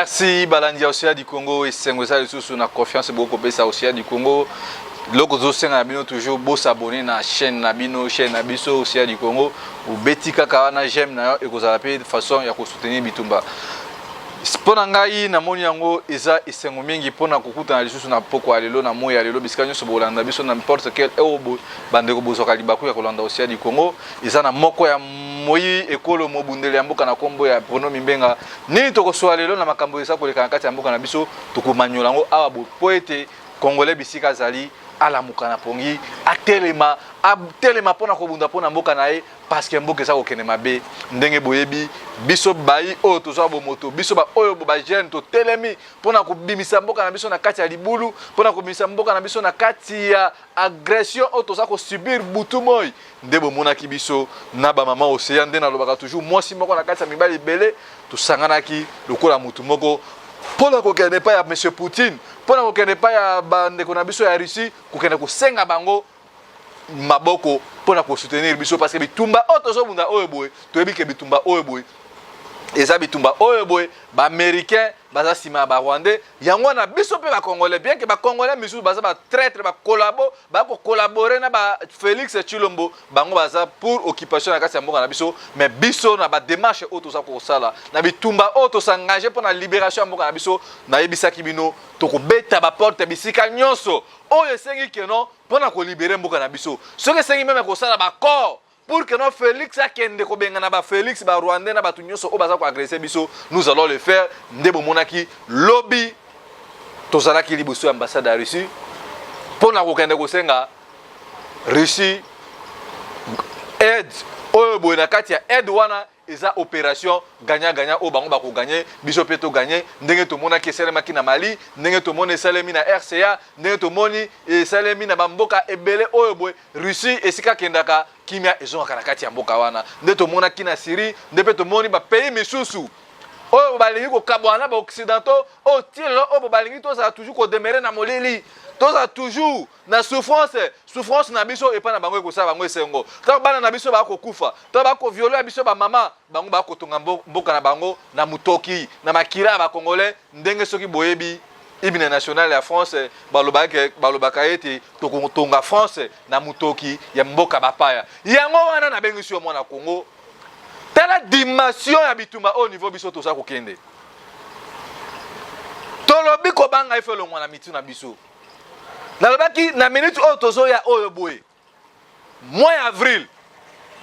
Merci balandi ya Océan du Congo, esengo eza lisusu na confiance bokopesa Océan du Congo. Loko tozosenga na bino toujours bosabone na chaîne na bino, chaîne na biso Océan du Congo. Obeti kaka wana j'aime na yo, ekozala mpe façon ya kosoutenir bitumba. Mpo na ngai namoni yango eza esengo mingi mpo na kokutana lisusu na pokwa ya lelo, na moi ya lelo, bisika nyonso bokolanda biso na n'importe quel heure. Bandeko bozwaka libaku ya kolanda Océan du Congo, eza na moko ya moi ekolo mobundeli ya mboka na nkombo ya Bruno Mimbenga. Nini tokosola lelo na makambo eza koleka na kati ya mboka na biso, tokomanyola yango awa po ete Congolais bisika azali alamuka na pongi, atelema, atelema mpo na kobunda mpo na mboka na ye, parce que mboka eza kokende mabe. Ndenge boyebi biso bayi oyo tozwa bomoto, biso ba oyo ba jeune totelemi mpo na kobimisa mboka na biso na kati ya libulu, mpo na kobimisa mboka na biso na kati ya agression oyo toza kosubir butu moi. Nde bomonaki biso na ba mama Océan, nde nalobaka toujours mwasi moko na kati ya mibali ebele, tosanganaki lokola mutu moko mpo na kokende epai ya monsieur Poutine, mpo na kokende epai ya bandeko na biso ya Russie, kokende kosenga bango maboko mpo na kosoutenir biso, parce que bitumba oyo tozobunda oyo boye, toyebi ke bitumba oyo boye eza bitumba oyo boye baaméricain baza nsima ya barwandais. Yango wana biso mpe bacongolais, bien ke bacongolais misusu baza batraître, bakolabo, bakokolabore na ba Félix Tshilombo, bango baza pour occupation na kati ya mboka na biso, mais biso na badémarche oyo toza kosala na bitumba oyo tosengage mpo na libération ya mboka na biso, nayebisaki bino tokobeta baporte bisika nyonso oyo esengi keno mpo na kolibérer mboka na biso. Soki esengi même kosala baaccord pour que non Félix akende kobengana ba Félix, ba Rwandais na bato nyonso oyo baza koagresser biso, nous allons le faire. Nde bomonaki lobi tozalaki liboso ya ambassade ya Russie mpo na kokende kosenga Russie aide oyo boye. Na kati ya aide wana eza opération gagnant gagnant, oyo bango bakoganye, biso mpe toganye, ndenge tomonaki esalemaki na Mali, ndenge tomoni esalemi na RCA, ndenge tomoni esalemi na bamboka ebele oyo boye Russie esika akendaka, kimia ezongaka na kati ya mboka wana. Nde tomonaki na Syrie, nde mpe tomoni bapays misusu oyo balingi kokabwana na baoccidentaux, oyo ti lelo oyo balingi tozala toujours kodemeurer na molili, tozala toujours na souffrance. Souffrance na biso epai na bango ekosala bango esengo. Ntango bana na biso bakokufa, ntango bakovioler ya biso bamama, bango bakotonga mboka na bango na motoki na makila ya bacongolais. Ndenge soki boyebi hymne national ya France, balobaka ete tokotonga France na motoki ya mboka bapaya. Yango wana nabengisi yo mwana Congo, tala dimension ya bitumba oyo, niveau biso toza kokende. Tolobi kobanga efe elongwa na mitu na biso. Nalobaki na minute oyo tozoya oyo boye, mois ya avril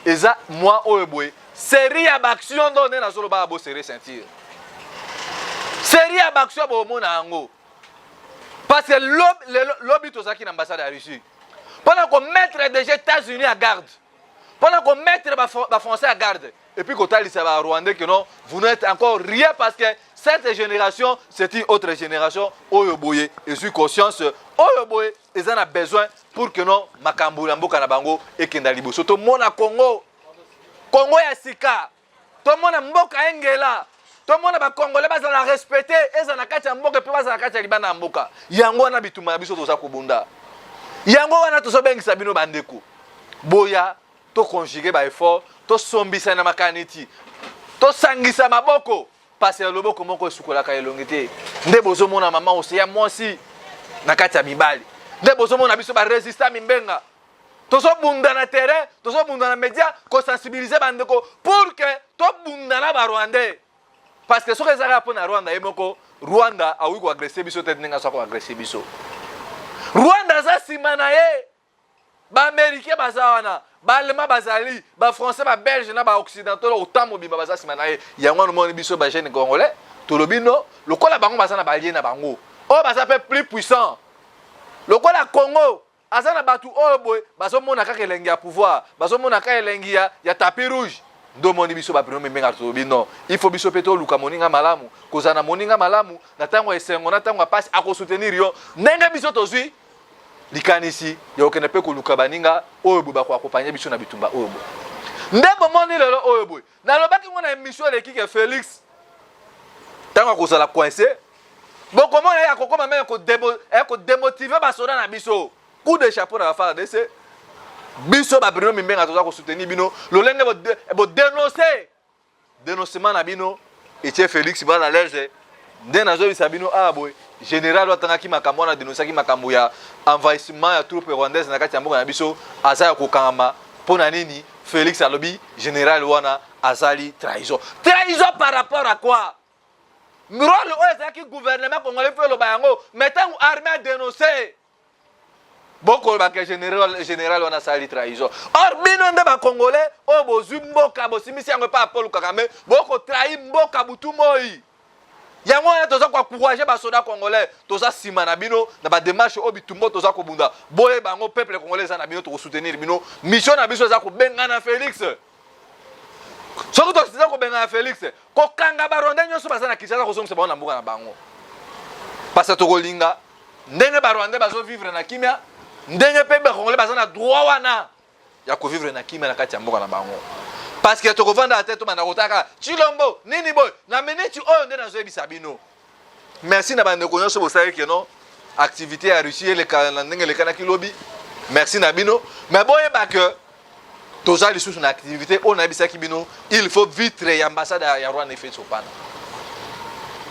eza mois oyo boye série ya baaction. Ndo nde nazolobaka, boserrer ceinture, série ya baaction bomona yango, parce que lobi tozalaki na ambassade ya Russie mpona komettre déjà États-Unis à garde, mpona komettre bafrançais à garde, et puis kotalisa barwandais que non, vous n'êtes encore rien, parce que cette génération, c'est une autre génération oyo boye ezwi conscience, oyo boye eza na besoin pour que non makambo ya mboka na bango ekenda liboso. Tomona Congo, Congo ya sika, tomona mboka engela, tomona bacongolais bazala respecté, eza na kati ya mboka mpe bazala na kati ya libanda ya mboka. Yango wana bitumba na biso toza kobunda, yango wana tozobengisa bino bandeko, boya toconjuguer baeffort, tosombisa na makanisi, tosangisa maboko, pasi ya loboko moko esukolaka elongi te. Nde bozomona mama Oseya mwasi na kati ya mibali, nde bozomona biso barésistant Mimbenga tozobunda na terrain, tozobunda na média, kosensibiliser bandeko pour que tobunda na barwandais, parce que soki ezalaka mpo na Rwanda ye moko, Rwanda akoki koagresser biso te ndenge aza koagresser biso. Rwanda aza nsima na ye, baaméricain baza wana, baallemand bazali, bafrançais, babelge na baoccidentaux, otan mobimba baza nsima na ye. Yango wana omoni biso bajeune congolais tolobi no, lokola bango baza na baalliés na bango oyo baza mpe plus puissant, lokola Congo aza na bato oyo boye bazomona kaka elengi ya pouvoir, bazomona kaka elengi ya tapis rouge, nde omoni biso babruno Mimbenga tolobi non, il faut biso mpe toluka moninga malamu. Kozala na moninga malamu na ntango ya esengo, na ntango ya pasi, akosoutenir yo. Ndenge biso tozwi likanisi ya kokende mpe koluka baninga oyo boye bakoaccompagner biso na bitumba oyo boye, nde bomoni lelo oyo boye. Nalobaki ngo na émission eleki ke Félix ntango akozala coincé, bokomona ye akokoma même kodémotiver basoda na biso. Coup de chapeau na baFARDC. Biso babruno Mimbenga toza kosoutenir bino lolenge bodénonce, dénoncement na bino etie Félix mal à l'aise. Nde nazoyebisa bino awa boye, général oyo atangaki makambo wana, adenosaki makambo ya envahissement ya troupe rwandaise na kati ya mboka na biso, aza ya kokangama. Mpo na nini Félix alobi général wana azali trahison? Trahison par rapport à quoi? Rôle oyo ezalaki gouvernement congolais mpe oloba yango, mais ntango armée adénonce, bokolobaka général wana asali trahison. Or bino nde bacongolais oyo bozwi mboka, bosimbisi yango epai ya Paul Kagame, bokotrahir mboka butu moi. Yango wana toza koencourager basoda congolais, toza nsima na bino na badémarche oyo, bitumba toza kobunda. Boyeba yango, peuple congolais eza na bino, tokosoutenir bino. Mission na biso eza kobengana Félix. Soki toza kobengana Félix, kokanga barwandais nyonso baza na Kinshasa, kozongisa bango na mboka na bango, parce que tokolinga ndenge barwandais bazovivre na kimia, ndenge mpe bacongolais baza na droit wana ya kovivre na kimia na kati ya mboka na bango. Parce que tokovanda te, tobanda kotaka Chilombo nini boye. Na miniti oyo nde nazoyebisa bino, merci na bandeko nyonso bosalaki keno activité ya Russie eleka na ndenge elekanaki lobi. Merci na bino. Mais boyeba ke toza lisusu na activité oyo nayebisaki bino, il faut vitre ya ambassade ya Rwanda efe sopana.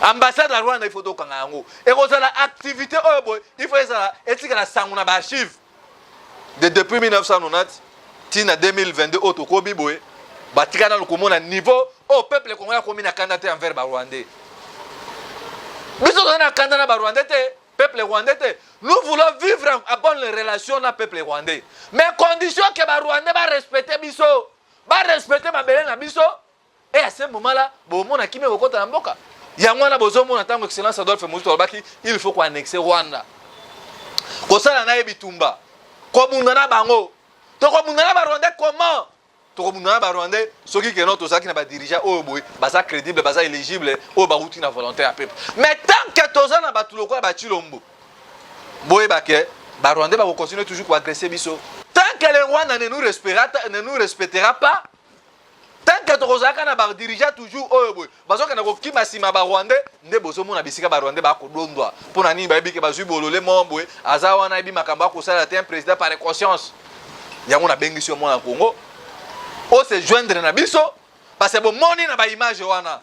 Ambassade ya Rwanda, il faut tokanga yango. Ekozala activité oyo boye, il faut ezala etikala sango na baarchive de depuis 1990 ntina 2022 oyo tokomi boye. Batika nano komona niveau oyo peuple congolais akomi na kanda te envers barwandais. Biso toza na kanda na barwandais te, peuple rwandais te. Nous voulons vivre en bonne relation na peuple rwandais, mais condition ke barwandais barespecte biso, barespecte mabele na biso. Et à ce moment là bomona kimia kokota na mboka. Yango wana bozomona ntango excellence Adolphe Muzito alobaki il faut koannexe Rwanda, kosala na ye bitumba, kobunda na bango. Tokobunda na barwandais comment? Tokobunda na barwandais soki keno tozalaki na badirigeant oyo boye baza crédible, baza éligible, oyo bauti na volonté ya peuple. Mais tant que toza na bato lokola bachilombo, boyeba ke barwandais bakocontinue toujours koagresse biso. Tant que le Rwanda ne nous respectera pas, tant que tokozalaka na badirigeant toujours oyo boye bazokende kokima nsima barwandais, nde bozomona bisika barwandais bakodondwa. Mpo na nini? Bayebi ke bazwi bolole moko boye aza wana, ayebi makambo akosala te, un président par conscience. Yango nabengisi yo, mwana Congo, ose joindre na biso, parce que bomoni na baimage wana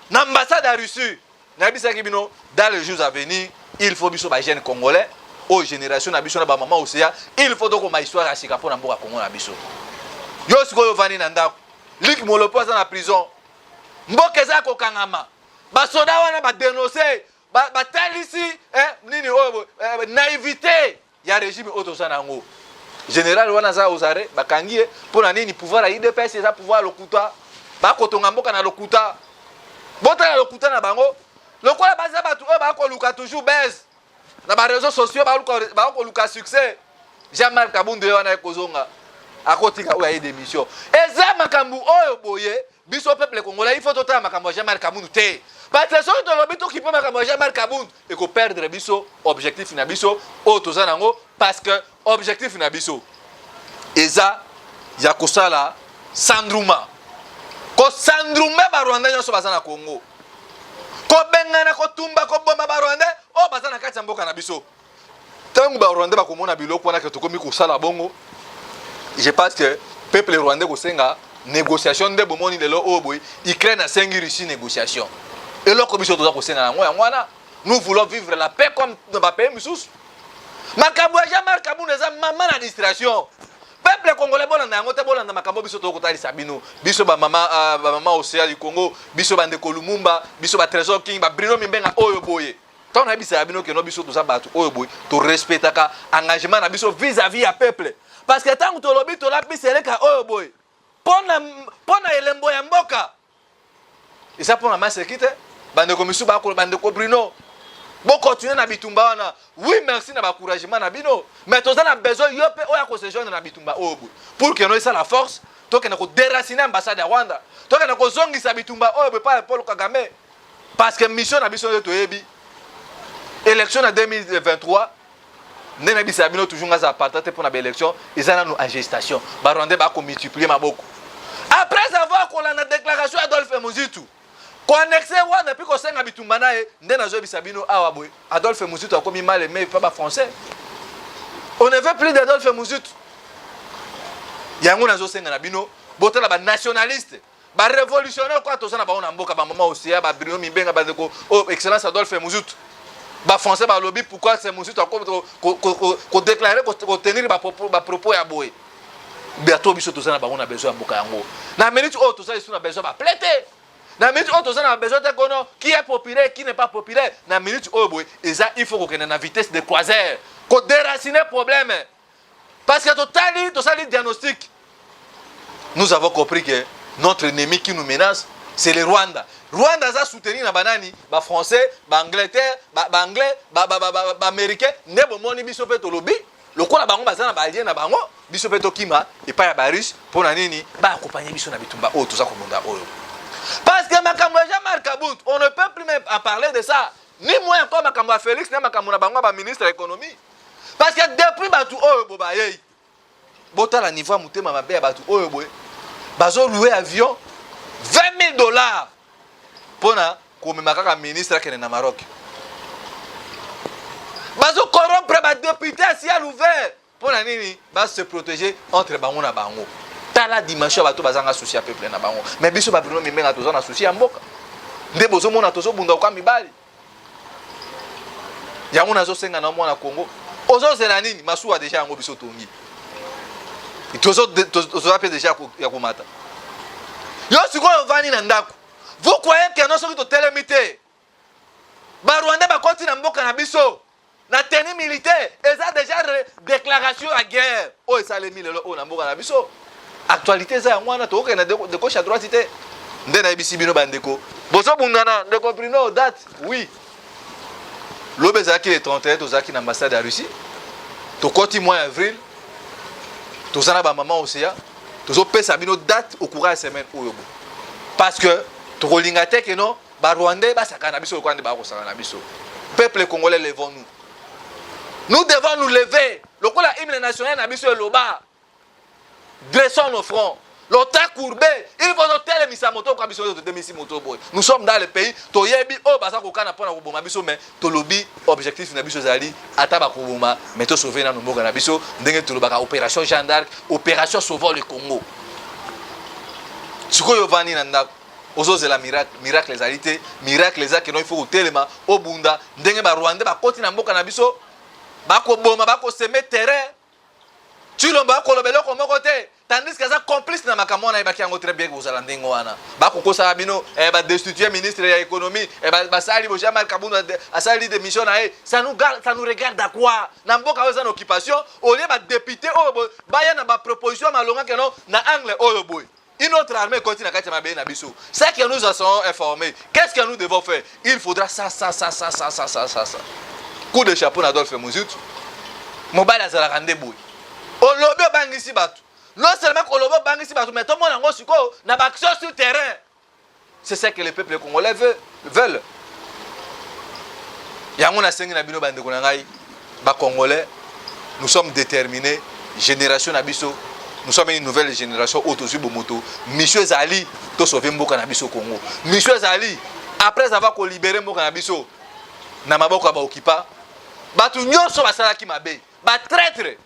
na ambassade ya Russie. Nayebisaki bino, dans les jours à venir, il faut biso bajeune congolais oyo, génération na biso na bamama Océan, il faut tokoma histoire ya sika mpo na mboka Congo na biso. Yo sikoyo ovandi na ndako, Luc Molopo aza na prison, mboka eza kokangama, basoda wana badénonce, batalisi nini oyo, naïveté ya régime oyo toza na yango. Général wana aza ozare, bakangi ye mpo na nini? Pouvoir ya UDPS eza pouvoir ya lokuta, bakotonga mboka na lokuta. Botala lokuta na bango, lokola baza bato oyo bakoluka toujours buzz na baréseaux sociaux, bakoluka succès. Jean-Marc Kabund ye wana ekozonga, akotika oyo aye démission. Eza makambo oyo boye, biso peuple congolais, il faut totala makambo ya Jean-Marc Kabund te, parce que soki tolobi tokipe makambo ya Jean-Marc Kabund, ekoperdre biso objectif na biso oyo toza nango, parce que objectif na biso eza ya kosala sandruma, kosandrume barwandais nyonso baza na Congo, kobengana, kotumba, koboma barwandais oyo baza na kati ya mboka na biso. Ntango barwandais bakomona biloko wana ke tokomi kosala bongo, je pense que peuple rwandais kosenga négociation. Nde bomoni lelo oyo boye Ukraine asengi Russie négociation. Eloko biso toza kosenga yango, yango wana. Nous voulons vivre la paix comme na bapays misusu. Makambo ya Jean-Marc Kabund eza mama na distraction. Peuple congolais, bolanda yango te, bolanda makambo biso tokotalisa bino. Biso bamama bamama Océan du Congo, biso bandeko Lumumba, biso batrésor King, babrino Mimbenga oyo boye, ntango nayebisaka bino keno biso toza bato oyo boye torespectaka engagement na biso vis-à-vis ya peuple, parce que ntango tolobi tolapisa eleka oyo boye mpo na elembo ya mboka, eza mpo na maseki te. Bandeko misusu bakolo, bandeko Bruno, bokontinue na bitumba wana. Oui, merci na baencouragement na bino, mais toza na besoin yo mpe oyo akose joindre na bitumba oyo boye pour que no esala force, tokende kodéraciner ambassade ya Rwanda, tokende kozongisa bitumba oyo boye pa Paul Kagame, parce que mission na biso nde toyebi élection na 2023. Nde nayebisaka bino toujours, nga aza partant te mpo na baélection eza nanu en gestation. Barwandais bakomultiplie maboko après avoir kolanda déclaration Adolphe Muzito koannexe Rwanda mpe kosenga bitumba na ye. Nde nazoyebisa bino awa boye, Adolphe Muzito akomi mal aimé pa bafrançais. On ne veut plus d'Adolphe Muzito. Yango nazosenga na bino, botala banationaliste. Barévolutionnaire kwa toza na bango na mboka, bamama Oseya, baBruno Mimbenga, bandeko oyo, Excellence Adolphe Muzutu. Bafrançais balobi: pourquoi c'est Muzutu kodéclarer, kotenir bapropos ya boye? Bientôt biso toza na bango na besoin ya mboka yango. Na minute oyo toza lisusu na besoin baple te. Na minute oyo toza na besoin te kono qui est populaire, qui n'est pas populaire. Na minute oyo boye eza, il faut kokende na vitesse de croisière, kodéraciner problème, parce que totali, tosali diagnostic, nous avons compris que notre ennemi qui nous menace, c'est le Rwanda. Rwanda aza soutenir na banani? Bafrançais, baangleterre, baanglais, baaméricain. Nde bomoni biso mpe tolobi lokola bango baza na baalliés na bango, biso mpe tokima epai ya barusse. Mpo na nini? Baaccompagner biso na bitumba oyo toza kobunda oyo, parce que makambo ya Jean-Marc Kabund, on ne peut plus même en parler de ça, ni moins encore makambo ya Félix na makambo na bango ya baministre ya économie, parce que depuis bato oyo bo bayei, botala niveau ya motema mabe ya bato oyo boye. Bazolouer avion 20 000 $ mpona komema kaka ministre akende na Maroc. Bazocorrompre badéputé à ciel ouvert. Mpo na nini? Base protéger entre bango na bango. Tala dimension ya bato bazanga souci ya peuple na bango. Mais biso baBruno Mimbenga toza na souci ya mboka, nde bozomona tozobunda okwa mibali yango. Nazosenga na mwana Congo, ozozela nini? Masuwa déjà yango biso tongi, toza mpe déjà ya komata. Yo sikoyo ovandi na ndako, vous croyez que no soki totelemi te, barwandais bakoti na mboka na biso na tenue militaire, eza déjà déclaration ya guerre oyo esalemi lelo oyo na mboka na biso. Actualité eza yango wana. Tokokende de gauche à droite te. Nde nayebisi bino, bandeko, bozobundana. Ndeko Bruno, date, oui, lobi ezalaki le 31, tozalaki na ambassade ya Russie. Tokoti mois ya avril, toza na bamama Océa. Tozopesa bino date au courant ya semaine oyo bo, parce que tokolinga te que no barwandais basakana na biso lokola nde bakosaka na biso. Peuple congolais, levons-nous, nous devons nous lever lokola hymne national na biso eloba: dressons nos fronts, l'OTAN courbé. Il faut totelemisa moto oka biso. Totemisi moto boye, nous sommes dans le pays, toyebi oyo baza kokana mpona koboma biso, mais tolobi objectif na biso ezali ata bakoboma, mais tosauve nano mboka na biso. Ndenge tolobaka opération Jeanne d'Arc, opération sauvons le Congo. Sikoyo ovandi na ndako, ozozela miracle? Miracle ezali te. Miracle eza que no, il faut kotelema, obunda. Ndenge barwandais bakoti na mboka na biso, bakoboma, bakosemer terrain, Tshilombo akoloba eloko moko te, tandis que aza complice na makambo wana. Ayebaki yango très bien kozala ndenge wana. Bakokosaka bino, badestituer ministre ya économie, basali bo Jean Marc Kabund asali démission na ye. Ça nous regarde à quoi? Na mboka oyo eza na occupation, au lieu badéputé oyo boye baya na baproposition ya malonga que no na angle oyo boye, une autre armée continue na kati ya mabele na biso. Ça que nous en sommes informés, qu'est-ce que nous devons faire? Il faudra ça, ça, ça, ça, ça, ça, ça, ça, ça. Coup de chapeau na Adolphe Muzutu. Mobali azalaka nde boye. Olobi, obangisi bato. Non seulement koloba obangisi bato, mais tomona yango sikoyo na baaction sur terrain. C'est ça que le peuple congolais veut, veulent. Yango nasengi na bino, bandeko na ngai bacongolais, nous sommes déterminés. Génération na biso, nous sommes une nouvelle génération oyo tozwi bomoto. Mission ezali tosauve mboka na biso Congo. Mission ezali, après avoir kolibérer mboka na biso na maboko ya baoccupants, bato nyonso basalaki mabe, batraître,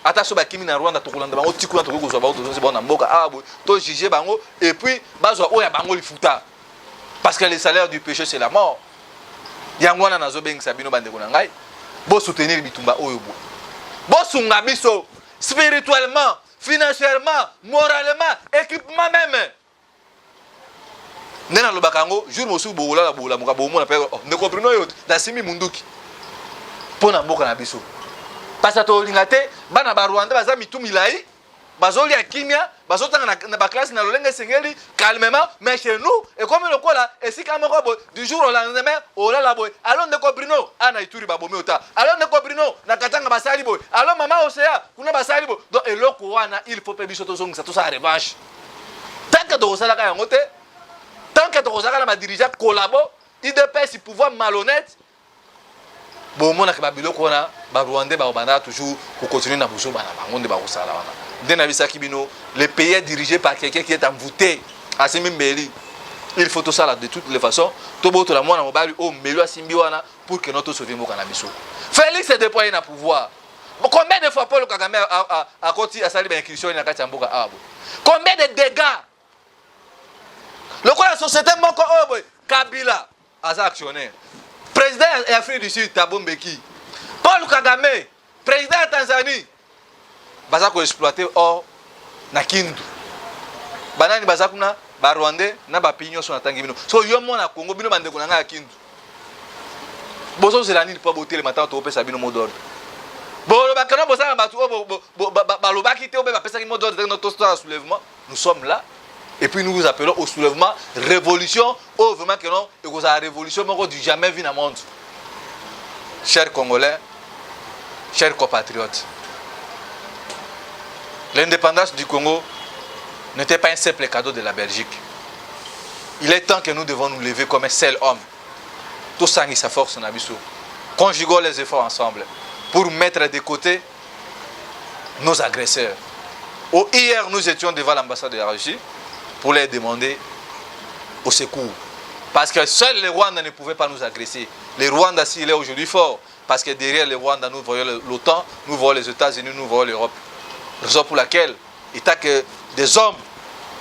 ata so bakimi na Rwanda, tokolanda bango ti kuna. Tokoki kozwa bango, tozonzi bango na mboka awa boye, tojuge bango et puis bazwa oyo ya bango lifuta, parce que le salaire du péché, c'est la mort. Yango wana nazobengisa bino, bandeko na ngai, bosoutenir bitumba oyo boye, bosunga biso spirituellement, financièrement, moralement, équipement même. Nde nalobaka yango, jour mosusu bokolala, bolamuka, bomona mpe, oh, ndeko Bruno oyo nasimbi munduki mpo na mboka na biso, parce que tolinga te bana barwanda baza mitu milai, bazolia kimia, bazotanga na baclasse na lolenge esengeli, calmement. Mais chez nous ekomi lokola esika moko boye, du jour au lendemain olala boye: alo ndeko Bruno, a na Ituri babomi ota, alo ndeko Bruno, na Katanga basali boye, alo mama Osea, kuna basali boye. Donc eloko wana, il faut mpe biso tozongisa, tosala revanche. Tant que tokosalaka yango te, tant que tokozalaka na badirigeant collabo, UDPS, pouvoir malhonnête, bomonaka babiloko wana, barwandais bakobandaka toujours kocontinue na bozoba na bango. Nde bakosala wana. Nde nayebisaki bino, le pays est dirigé par quelqu'un qui est envoûté, asimbi mbeli. Il faut tosala de toutes les façons, tobotola mwana mobali oyo mbeli asimbi wana, pour que no tosauve mboka na biso. Félix est déployé na pouvoir. Combien de fois Paul Kagame akoti, asali baincursion na kati ya mboka awa boye? Combien de dégâts? Lokola société moko oyo boye Kabila aza actionnaire. Président ya Afrique du Sud Thabo Mbeki, Paul Kagame, président ya Tanzanie baza ko exploiter or na Kindu. Banani baza kuna? Ba Rwandais na ba pays nyonso natangi bino. So yo mwana Congo, bino bandeko na ngai ya Kindu, bozozela nini mpo botelema ntango tokopesa bino mot d'ordre? Bolobaka no bozala na bato oyo balobaki te, oyo bapesaki mot d'ordre te, tosala soulèvement. Nous sommes là et puis nous vous appelons au soulèvement, révolution oyo vraiment que non, ekozala révolution moko du jamais vu na monde. Chers Congolais, chers compatriotes, l'indépendance du Congo n'était pas un simple cadeau de la Belgique. Il est temps que nous devons nous lever comme un seul homme. Tosangisa force na biso, conjuguons les efforts ensemble pour mettre de côté nos agresseurs. Au hier, nous étions devant l'ambassade de la Russie pour les demander au secours. Parce que seul le Rwanda ne pouvait pas nous agresser. Le Rwanda, s'il est aujourd'hui fort, parce que derrière le Rwanda, nous voyons l'OTAN, nous voyons les États-Unis, nous voyons l'Europe. Raison pour laquelle, étant que des hommes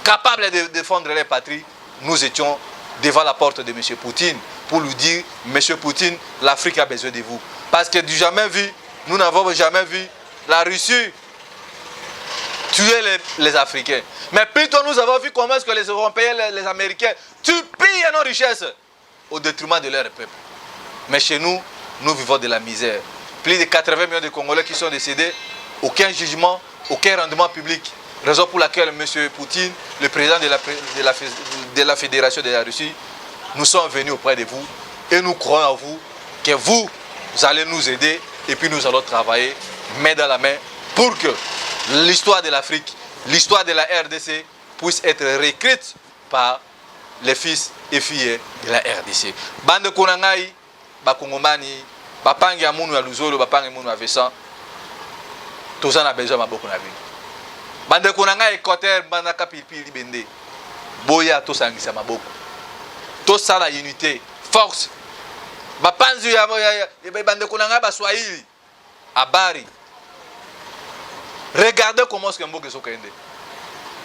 capables de défendre leur patrie, nous étions devant la porte de M. Poutine pour lui dire: M. Poutine, l'Afrique a besoin de vous. Parce que du jamais vu, nous n'avons jamais vu la Russie tuer les Africains. Mais plutôt nous avons vu comment est-ce que les Européens, les Américains tuent, pillent nos richesses au détriment de leur peuple. Mais chez nous, nous vivons de la misère. Plus de 80 millions de Congolais qui sont décédés, aucun jugement, aucun rendement public. Raison pour laquelle M. Poutine, le président de la Fédération de la Russie, nous sommes venus auprès de vous et nous croyons en vous, que vous, vous allez nous aider et puis nous allons travailler main dans la main pour que l'histoire de l'Afrique, l'histoire de la RDC puisse être réécrite par les fils et filles de la RDC. Bandeko na ngai, bakongomani, bapangi ya munu ya Luzolo, bapangi munu ya Vesan, toza na besoin maboko na bino. Bandeko na ngai Équateur, Mbandaka, Pilipili, Bende, boya tosangisa maboko, tosala unité force. Bapanzi ya bandeko na ngai Baswahili, habari, regardez comment est-ce que mboka ezokende.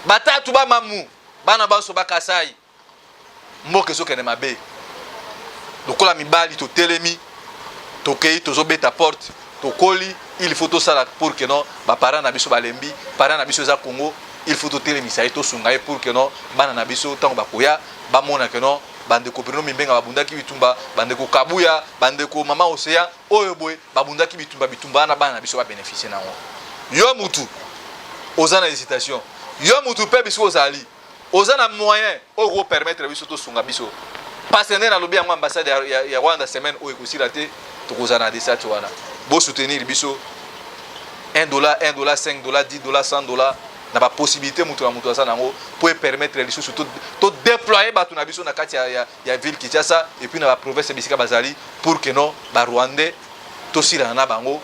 Batatu bamamu bana banso Bakasai, mboka ezokende mabe. Lokola mibali totelemi, tokei, tozobeta porte, tokoli, il faut tosala pour que non, baparent na biso balembi, parent na biso eza Congo, il faut totelemisa ye, tosunga ye pour que non, bana na biso ntango bakoya bamona que non, bandeko Bruno Mimbenga babundaki bitumba, bandeko Kabuya, bandeko Mama Océan oyo boye babundaki bitumba, bitumba wana bana na biso babénéficie nango. Yo mutu oza na hésitation, yo mutu mpe biso ozali, oza na moyen oyo kopermettre biso tosunga biso, parce que nde nalobi yango, ambassade ya Rwanda, semaine oyo ekosila te, tokozala na desati wana. Bosoutenir biso 1 dollar, 1 dollar, 5 dollar, 10 dollar, 100 dollar, na bapossibilité moto na moto aza nango, mpo epermettre lisusu todéploye bato na biso na kati ya ville Kinshasa et puis na baprovince bisika bazali, pour que non, Barwandais tosilana na bango.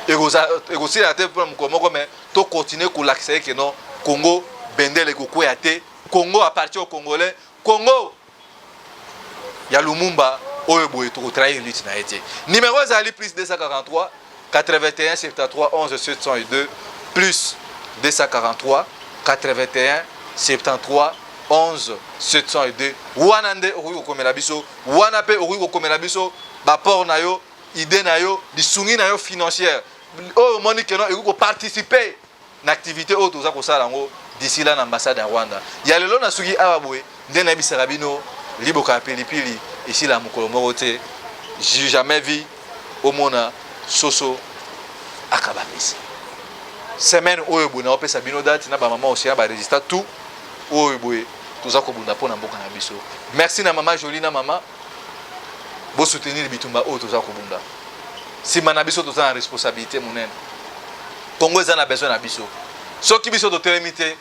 Ekosilana te mpona mokolo moko, mais tocontinue kolakisa ye que non, Congo bendele ekokwea te, Congo appartient au Congolais, Congo ya Lumumba oyo boye, tokotrahir lutte na ye te. Numéro ezali plus 243 81 73 11 702, plus 243 81 73 11 702. Wana nde okoki kokomela biso, wana mpe okoki kokomela biso baapport na yo, idée na yo, lisungi na yo financière oyo omoni que non, ekoki koparticiper na activité oyo toza kosala yango d'ici là na ambassade ya Rwanda. Ya lelo nasuki awa boye. Nde nayebisaka bino, liboka ya pilipili esila mokolo moko te. Jamais vu omona soso akaba misi. Semaine oyo boye naopesa bino date na bamama Océan, barésistant tout oyo boye toza kobunda mpo na mboka na biso. Merci na mama Jolie na mama, bosoutenir bitumba oyo toza kobunda. Nsima na biso toza na responsabilité monene. Kongo eza na besoin na biso. Soki biso totelemi te,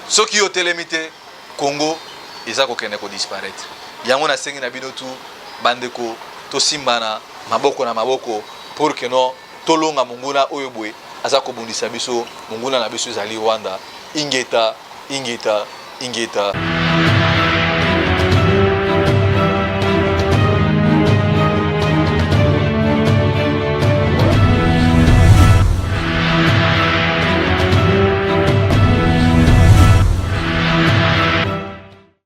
soki yo otelemi te, Congo eza kokende kodisparaître. Yango nasengi na bino tu bandeko, tosimbana maboko na maboko pour que non, tolonga monguna oyo boye aza kobundisa biso. Monguna na biso ezali Rwanda. Ingeta, ingeta, ingeta.